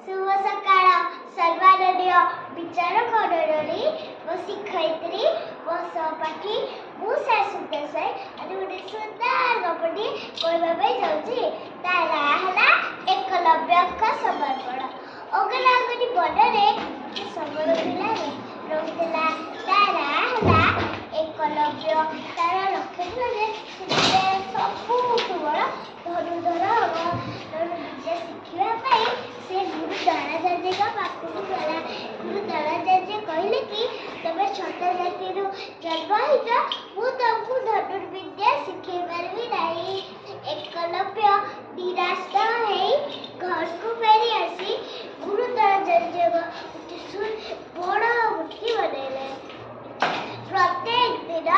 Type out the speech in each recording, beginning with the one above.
ଶୁଭ ସକାଳ, ସମ୍ମାନନୀୟ ବିଚାରକ ମଣ୍ଡଳୀ, ମୋ ଶିକ୍ଷୟିତ୍ରୀ, ମୋ ସହପାଠୀ। ମୁଁ ସାର୍ ସୁନ୍ଦର ସ୍ୱାଇଁ। ଆଜି ଗୋଟେ ସୁନ୍ଦର ଗପଟି କହିବା ପାଇଁ ଯାଉଛି। ତା ନାଁ ହେଲା ଏକଲବ୍ୟଙ୍କ ସମର୍ପଣ। ଅଗନାଗନି ବନରେ ଗୋଟେ ଶବର ପିଲା ରହୁଥିଲା। ତା ନାଁ ହେଲା ଏକଲବ୍ୟ। ତାର ଲକ୍ଷ୍ୟ ଥିଲା ଯେ ସେ ସବୁଠୁ ବଡ଼ ଧନୁର୍ଦ୍ଧର ହବ। ଧନୁର୍ବିଦ୍ୟା ଶିଖିବା ପାଇଁ ସେ ଗୁରୁ ଦ୍ରୋଣାଚାର୍ଯ୍ୟଙ୍କ ପାଖକୁ ଗଲା। ଗୁରୁ ଦ୍ରୋଣାଚାର୍ଯ୍ୟ କହିଲେ କି ତମେ ଛୋଟ ଜାତିରୁ ଜନ୍ମ ହେଇଛ, ମୁଁ ତମକୁ ଧନୁର୍ବିଦ୍ୟା ଶିଖେଇ ପାରିବି ନାହିଁ। ଏକଲବ୍ୟ ନିରାଶ ହେଇ ଘରକୁ ଫେରି ଆସି ଗୁରୁ ଦ୍ରୋଣାଚାର୍ଯ୍ୟଙ୍କ ଗୋଟେ ବଡ଼ ମୂର୍ତ୍ତି ବନେଇଲେ। ପ୍ରତ୍ୟେକ ଦିନ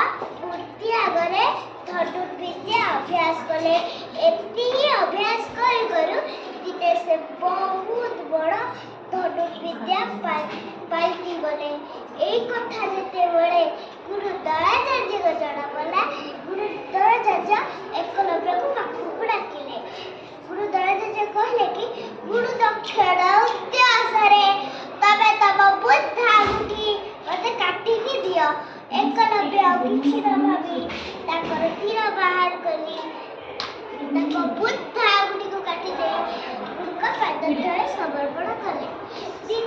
ମୂର୍ତ୍ତି ଆଗରେ ଧନୁର୍ବିଦ୍ୟା ଅଭ୍ୟାସ କଲେ। ଏତିକି ଅଭ୍ୟାସ କରୁ କରୁ ଦିନେ ସେ ବହୁତ ବଡ଼ ଧନୁର୍ବିଦ୍ୟା ପାଇକି ଗଲେ। ଏଇ କଥା ଯେତେବେଳେ ଗୁରୁ ଦ୍ରୋଣାଚାର୍ଯ୍ୟଙ୍କ ଜଣାପଡ଼ିଲା, ଗୁରୁ ଦ୍ରୋଣାଚାର୍ଯ୍ୟ ଏକଲବ୍ୟକୁ ପାଖକୁ ଡାକିଲେ। ଗୁରୁ ଦ୍ରୋଣାଚାର୍ଯ୍ୟ କହିଲେ କି ଗୁରୁ ଦକ୍ଷିଣା ଉଦ୍ଦେଶ୍ୟରେ ତମେ ତମ ବୁଦ୍ଧା ଆଙ୍ଗୁଠି ମତେ କାଟିକି ଦିଅ। ଏକଲବ୍ୟ ଆଉ କିଛି ନ ଭାବି ତାଙ୍କର ତୀର ବାହାର କରି ତାଙ୍କ ବୁଦ୍ଧା ଆଙ୍ଗୁଠିକୁ କାଟିଦେଇ ଗୁରୁଙ୍କ ପାଦ ତଳେ ସମର୍ପଣ କଲେ। ଦିନେ